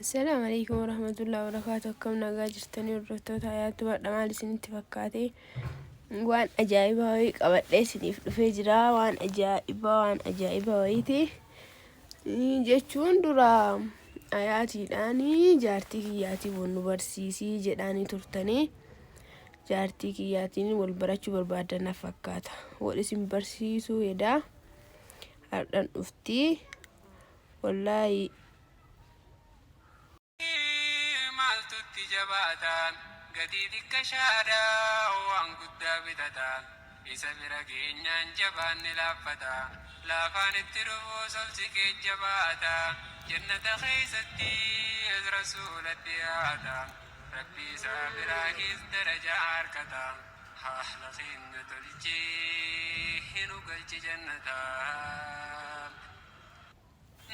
Assalaamu alaikum warahmatullahi wabarakaatu. Akkam nagaa jirtanii hordoftoota Hayaatu Badha? Maal isinitti fakkaate? Waan ajaa'ibaa wayii qabadhee isiniif dhufee jira. Waan ajaa'ibaa, waan ajaa'ibaa wayiiti. Jechuun dura Hayaatiidhaan jaartii kiyyaatiin wal nu barsiisii jedhaanii turtanii, jaartii kiyyaatiin wal barachuu barbaadan na fakkaata. Wal isin barsiisuu hedaa hardhan dhufti. Wallaahi. Maaltu itti jabaata gatii xiqqashaadha waan guddaa bitata isa bira geenyaan jabaan ni laaffata laafaan itti dhufuus ol siqee jabaata jannata keessatti as rasuula dhiyaata rabbii isaa biraahis darajaa arkata haala keenya tolchee nu galchi jannata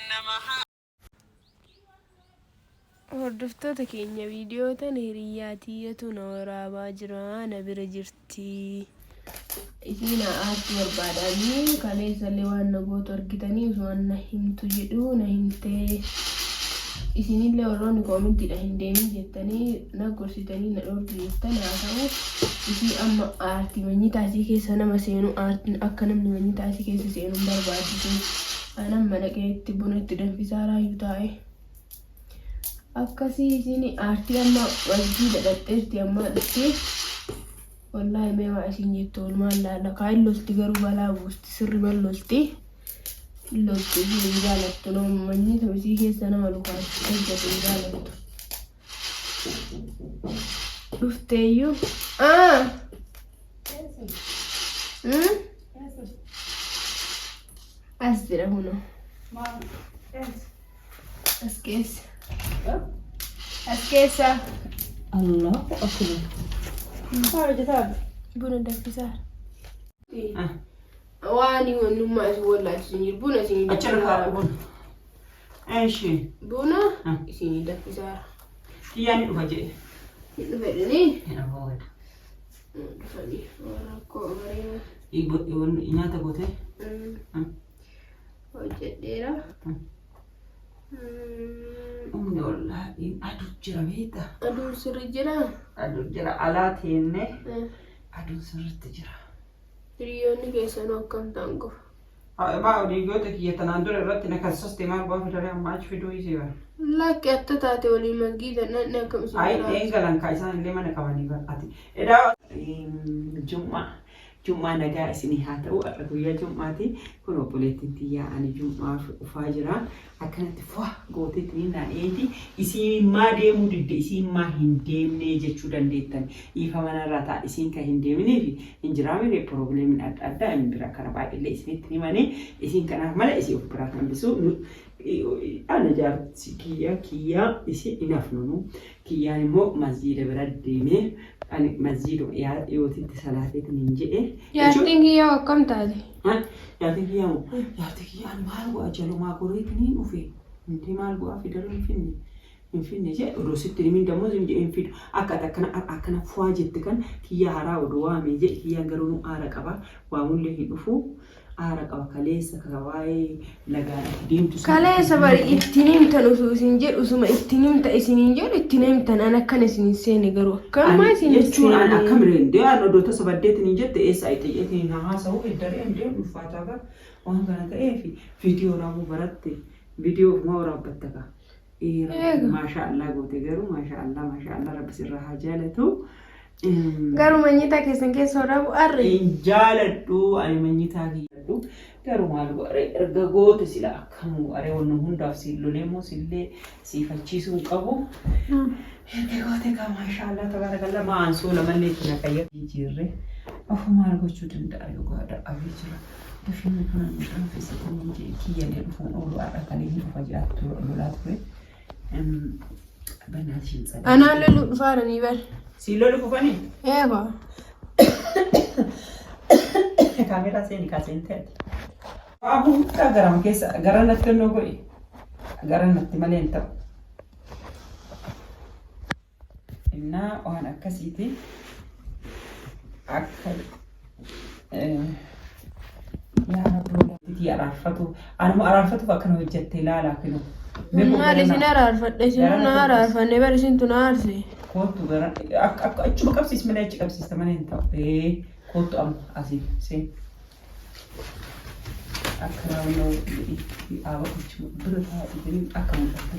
nama haa. Hordoftoota keenya, viidiyoo tana hiriyyaa tiyyatu na waraabaa jira, na bira jirti. Isiin haa aartu barbaadanii kaleessallee waan na gootu argitanii osoo na himtu jedhu na himtee. Isinillee warroonni koomentiidha hin deemin jettanii na gorsitanii na dhoortu jettan, haa ta'u, isii amma aarti. Manyitaa isii keessa nama seenu aarti, akka namni manyitaa isii keessa seenu hin barbaachisu. Anan mana keetti buna itti danfisaa raayyuu taa'e. Akkasii isiin aartii, amma masjiida dhaqxeerti, amma dhuftee. Wallaahi mee waa isiin jettu oolmaan laala. Kaan lolti garuu balaa buusti, sirri ban lolti. Lolti, isiin hin jaalattu, nama manyita isii keessa nama lukaan hojjetu hin jaalattu. Dhufteeyyuu. Ah! Hmm? As jira kunoo. As keessa. As keessa. Allahu akbar. Maal hojjetaa? Buna danfisaa. Waan wannummaa isin wallaalchisu hin jiru. Buna isin Achirra kaa'u buna. Eeshi. Buna isin danfisaa. Kiyyaan ni dhufa jedhe. Hin dhufe dhini. Hin dhufa. Dhufanii rakkoo bareeda. Nyaata gootee? Hojjedheera. Humni wallaahi aduu jira beektaa? Aduun sirri jira. Aduu jira, alaa teennee aduun sirriitti jira. Hiriyoonni keessanuu akkam ta'an qofa? Maa hiriyoota kiyya tanaan dura irratti na kassaste maal bu'aa fidare amma achi fiduu isee bara. Lakki, atta taate waliin masgiida nadhni akkam isin Ayi biraa? dheengalan kaa isaan illee mana qabanii bara ati. Edaa Jum'aa Jum'aa nagaa isinii haa ta'u. Har'a guyyaa Jum'aati. Kun obboleettiin tiyyaa ani Jum'aaf dhufaa jira. Akkanatti fuwa gooteetiin naa eeti. Isiin maa deemuu didde, isiin maa hin deemnee jechuu dandeettan. Dhiifama narraa ta'a, isiin kan hin deeminiif hin jiraa mire probleemiin adda addaa hin bira kana baay'eellee isinitti himanii isiin kanaaf malee isii of biraa hambisuu. Ana jaarsi kiyya kiyyaa isii hin hafnu. Kiyyaan immoo masjiida bira deemee, ani masjiiduma dhiyootitti salaateetiin hin jedhe. Jaartiin kiyyaa akkam taate? Jaartiin kiyyaa moo? Jaartii kiyyaa ani maal go'a, jalumaa goreetiin hin dhufe. Intee maal go'aa fidaluu hin finne. Hin finne jedhe, odoo sitti himin dammoo sin jedhe hin fidu. Akka ati akkana akkana fuwaa jette kan kiyyaa haraa odoo waamee jedhe, kiyyaan garuu nu aara qaba. Waamullee hin dhufu. Aara qaba, kaleessa ka waa'ee lagaan ati deemtu sana. Kaleessa bari ittiin himtan osoo isin jedhu, osuma ittiin himta isiniin jedhu ittiin himtan, an akkana isin hin seene, garuu akkanumaa isin hin jechuun an seene. akkam rendee an odoo tasa baddeetiin hin jette eessa ayxe jeetiin hin haasa'u heddaree hin deemu ulfaataa bara waan kana ta'eef viidiyoo waraabuu baratte, viidiyoo ofumaa waraabbatta kaa. Eega. Maashaa Allah goote garuu, maashaa Allah, maashaa Allah, rabbi sirraa haa jaalatu. Garuu manyitaa keessan keessa waraabu arre. Hin jaaladhu ani manyitaa kiyyadhu, garuu maal godhare, erga goote sila akkam godhare, wannu hundaaf siin lolee immoo sillee siifachiisuu hin qabu. Erga goote kaa, maashaa Allah tabaarakallaa, maa ansoola mallee itti na fayyadu. Jijjiirre ofu maal gochuu danda'a yoo gaada abee jira. Dafii buna nu danfisi inni jedhe, kiyyallee dhufuun oolu, har'a kalee hin dhufa jedhaa lolaa ture. Banaashin tsadaa. Anaan loluu dhufaaranii bar. Siin lolu kufanii? Eeba. Kaameeraa seeni kaa seentee ati. Waa hunda garama keessa gara natti onnoo godhi. Gara natti malee hin ta'u. Innaa waan akkasiiti. Akka yaa rabbi, wallaahi araarfatu. Anuma araarfatuuf akkana hojjette ilaalaa kinu. Mee Maal isin araarfadhe? Isin Gara na na araarfanne bar isintu na aarse. Kootu gara akka akka achuma qabsiis malee achi qabsiista malee hin ta'u. Ee kootu amma asii seen. Akka raawwannoo dhaaba achuma bira taa'ee jiru akka mul'atu.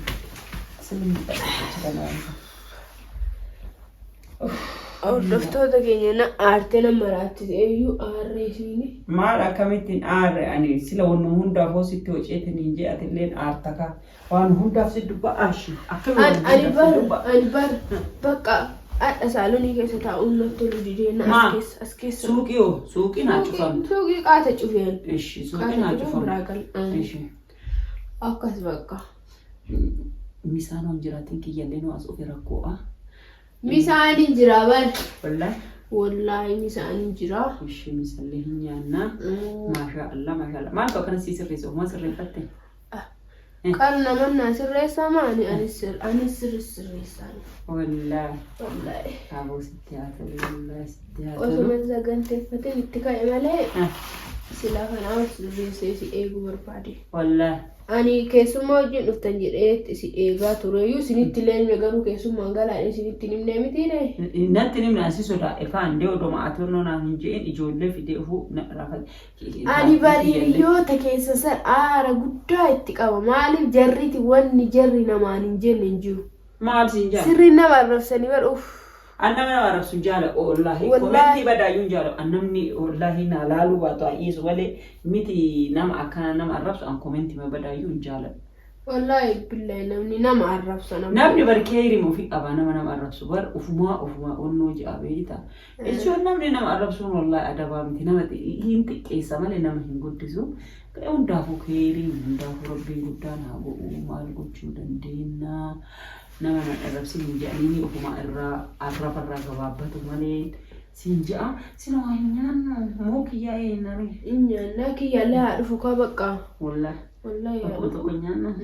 Sirni mul'atu achi kanaa. Hordoftoota keenya na aarte na maraattise eeyyuu aarree isiini. Maal akkamittiin aarre ani sila wannu hundaaf hoo sitti hoceetiniin jee atilleen aarta kaa waan hundaaf si dubba ashi akkami Ani waan ani hundaaf si bar dubba. ani bar bakka hadha saalonii keessa taa'uun natti tolu didee na Maa? as keessa as keessa. Suuqii hoo suuqii naa cufamtu. Suuqii qaata cufeen. Ishi suuqii naa Qaata cufeen biraa cufamtu. gal. Ishi. Akkas bakka. Misaan hon jiraatiin kiyyallee nu as ofi rakkoo'a. Misaan hin jira bar. Wallaahi. Wallaahi misaan hin jira. Ishi misallee hin nyaannaa. Maashaa Allah maashaa Allah. Maaltu akkana sii sirreessa ofumaa sirreeffatte? Kan naman sirreessaa maani ani sirreessaa. Wallaahi. Wallaahi. Aboo sitti haa tolu wallaahi sitti haa tolu. Osuma saganteeffateen itti ka'e malee Ah, silaa kanaa sirreessee si eeguu barbaade. Wallaahi. Ani keessummaa wajjin dhuftan jedhee si eegaa tureyyuu isinitti illee himne garuu keessummaan galaadha isinitti hin himne mitiine. Natti nimna asi sodaadhe kaan dee odoma ati naan hin je'in ijoollee fidee ufuu na rafa. Ani hiriyoota keessa san aara guddaa itti qaba. Maaliif jarriti wanni jarri namaan hin jenne hin jiru. Maal siin jaala? Sirri nama arrabsanii bar uff. An nama nama arrabsu hin jaala wallaahi. Wallaahi. Komentii badaayyuu hin jaala. An namni wallaahi na laaluu baatu ayyeesu malee miti nama akkana nama arrabsu an komentii ma badaayyuu hin jaaladhu. Wallaahi billahi namni nama arrabsa namni. Namni bar keerimu ofii qaba nama nama arrabsu bar ufumaa ufumaa onnoo ji'a beekta. Jechuun namni nama arrabsuun wallaahi adabaa miti nama hin xiqqeessa malee nama hin guddisu. Hundaafuu keeriin hundaafuu rabbiin guddaan haa godhu maal gochuu dandeenya. Nama na arrabsin hin jedhanii ofumaa irraa arrabarraa gabaabbatu malee siin ja'a. Sina waa hin nyaannu moo kiyyaa eenyare. Hin nyaannaa kiyyaallee haa dhufu kaa bakka. Wallaahi Wallaahi haa tokko dhufu. tokko nyaanna.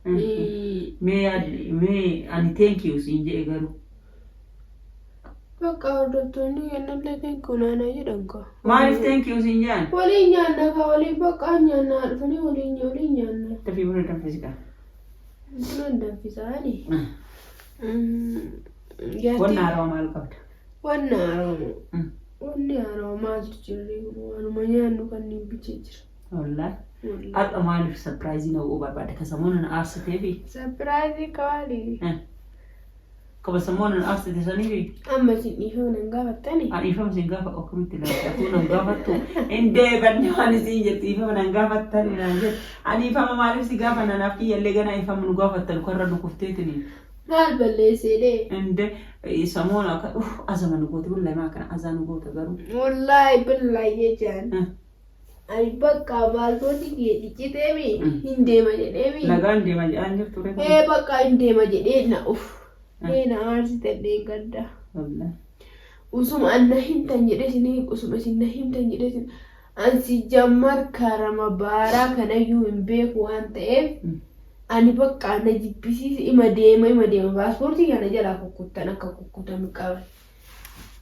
Mm. Mee yaadni mee ani thank you siin jedhe garuu. Bakka hordoftoonni kennallee kunaanaa jedhan kaa. Maaliif thank you siin jedhan? Waliin nyaannaa kaa waliin bakka nyaannaa dhufanii waliin waliin nyaannaa. Dafii buna danfisi kaa. Buna danfisaani. Wanna haarawaa maal qabda? Wanna haarawaa. Wanni haarawaa maaltu jirre waanuma nyaannu kanneen bichee jira. Wallaahi. Har'a maaliif surprise na godhuu barbaadde? Ka sammuun na aarsiteefi? Surprise kawaali. Kaba sammuun na aarsite saniifi? Amma isin dhiifama nan gaafattani. Ani dhiifama isin gaafa akkamitti laata? Atuu nan gaafattu. Hin deebanne waan isin jettu dhiifama nan gaafattani naan jettu. Ani dhiifama maaliif si gaafa nanaaf kiyyallee ganaa dhiifama nu gaafattan karra nu kufteetini. Maal balleesseedhe? Inde sammuun akka uff azama nu goote wallahi maa kana azaa nu goota garuu. Wallaahi billaahi jechaan. Ani bakka baalbooti kiyya cicciteemi hin deema jedheemi. Nagaan deema jedhaan jirtu reefu. Ee bakka hin deema jedhee na uff. Ee na aarsite gadda. Wallahi. Usuma an na himtan jedhee isin usuma isin na himtan jedhee isin ansi jammar karama baaraa kanayyuu hin beeku waan ta'eef ani bakka na jibbisiise ima deema ima deema paaspoortii kana jalaa kukkuttan akka kukkutame qaban.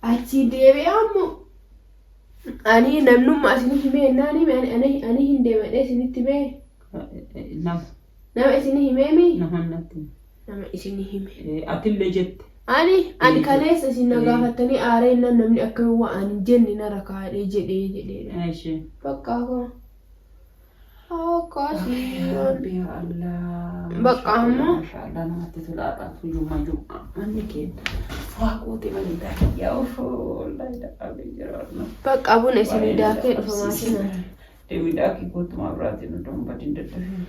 Achi deebi'ee ammoo ani namnummaa isin himee naan hime ani ani hin deemadhee isinitti himee Nama nama isin himeemi nama natti. nama isin hime. Atillee jette. Ani kaleessa isin na gaafattanii aaree nan namni akka waan ani jenne na rakaadhee jedhee jedhee. Ishee. Bakka koo. Akkasii. Rabbi yaa Allah. Bakka ammoo. Maashaallah namatti tolaadha. Jummaa jummaa manni keenya. Waa goote manni yaa ofoo wallaahi dhaabee jira. Bakka buna isinii daakee dhufa maashina. Deebii daakii kootumaa biraatiin odoo hin badin daddafee.